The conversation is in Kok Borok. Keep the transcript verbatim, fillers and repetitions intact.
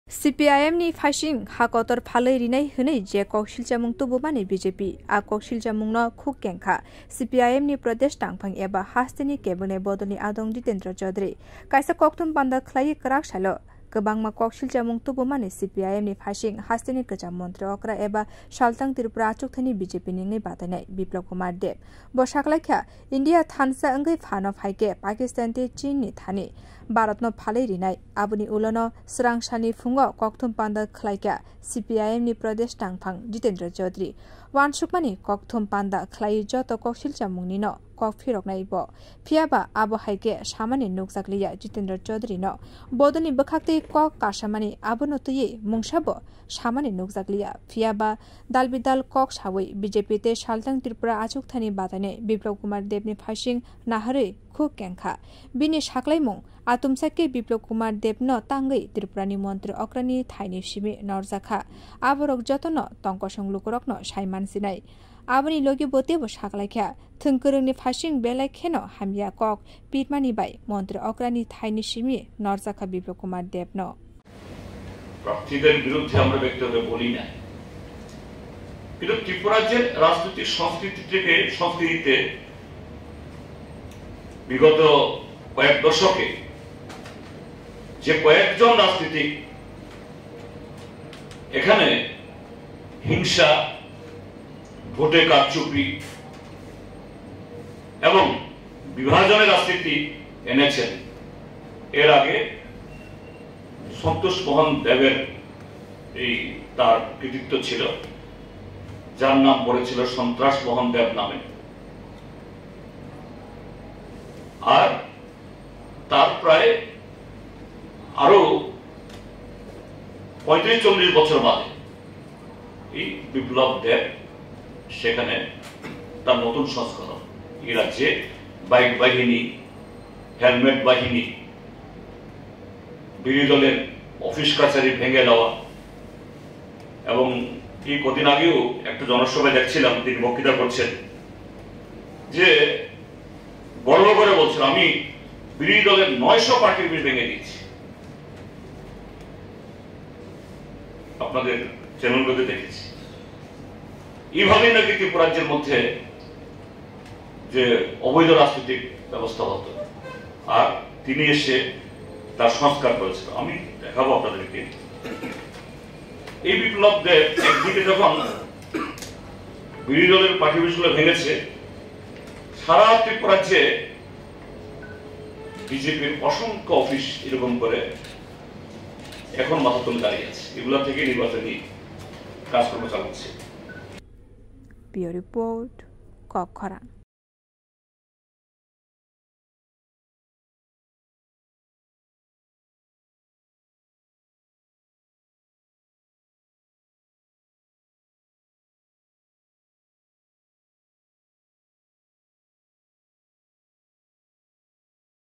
C P I M ni phaising ha kotor phalwi rinai hwnwi je kok silchamung tubumani B J P, a kok silchamungno khuk kengkha C P I M ni Pradesh tangphang eba hasteni kebengni bodolni adong Jitendra Chaudhary. Kaisa kokthum panda khlaiwi kwrak salo kwbangma kok silchamung tubumani C P I M ni phaising hasteni kwcham montri okra eba saltang Tripura achukthani B J P ni wngwi batainai Biplab Kumar Deb. Bo saklaikha, India thansa wngwi phano phaikhe Pakistan tei Chin ni thani Bharat no phalwi rinai. Aboni ulono swrang salni phungo kokthum panda khlaikha C P I M ni Pradesh tangphang Jitendra Chaudhary. Wansukmani kokthum panda khlaiwi joto kok silchamungni no kok phiroknai bo. Phiyaba abo hai khe samani nukjak liya Jitendra Chaudhary no. Bodolni bwkhak tei kok kasamani abono twiwi mungsa bo samani nukjak liya. Phiyaba dalbidal kok sawi B J P tei saltang Tripura achukthani batainai Biplab Kumar Debni phaising naharwi khuk kengkha. Bini saklaimung atumsa khe Biplab Kumar Debno tangwi Tripurani montri okrani thaini simi norjakha. Aborok jotono tongkosong lukurokno saiman sinai. Aboni logi bo teibo saklaikha, thwngkwrwngni phaising belai kheno hamya kok pitmani bai montri okrani thaini simi norjakha Biplab Kumar Debno. প্রার্থীদের বিরুদ্ধে আমরা ব্যক্তিগত বলি না, কিন্তু ত্রিপুরার যে রাজনৈতিক সংস্কৃতি থেকে, সংস্কৃতিতে বিগত কয়েক দশকে যে কয়েকজন রাজনীতিক এখানে হিংসা, ভোটে কারচুপি এবং বিভাজনের রাজনীতি এনেছেন। এর আগে সন্তোষ মোহন দেবের এই তার কৃতিত্ব ছিল, যার নাম পড়েছিল সন্ত্রাস মোহন দেব নামে। আর তার প্রায় আরো পঁয়ত্রিশ চল্লিশ বছর বাদে এই বিপ্লব দেব সেখানে তার নতুন সংস্করণ, এই রাজ্যে বাইক বাহিনী, হেলমেট বাহিনী, বিরোধী দলের অফিস কাছারি ভেঙে দেওয়া, এবং এই কদিন আগেও একটা জনসভায় দেখছিলাম, তিনি বক্তৃতা করছেন যে গর্ব করে বলছেন, "আমি বিরোধী দলের নয়শো পার্টি অফিস ভেঙে দিয়েছি।" আপনাদের চ্যানেলগুলোতে দেখেছি। এইভাবেই নাকি ত্রিপুরা রাজ্যের মধ্যে যে অবৈধ রাজনৈতিক ব্যবস্থা হতো, আর তিনি এসে তার সংস্কার করেছেন। আমি দেখাবো আপনাদেরকে। এই বিপ্লব দেব একদিকে যখন বিরোধী দলের পার্টি অফিসগুলো ভেঙেছে, সারা ত্রিপুরা রাজ্যে বিজেপির অসংখ্য অফিস এরকম করে এখন মাথা তুলে দাঁড়িয়ে আছে। এগুলা থেকে নির্বাচনী কাজকর্ম চালাচ্ছে। Bureau Report, Kokkhorang.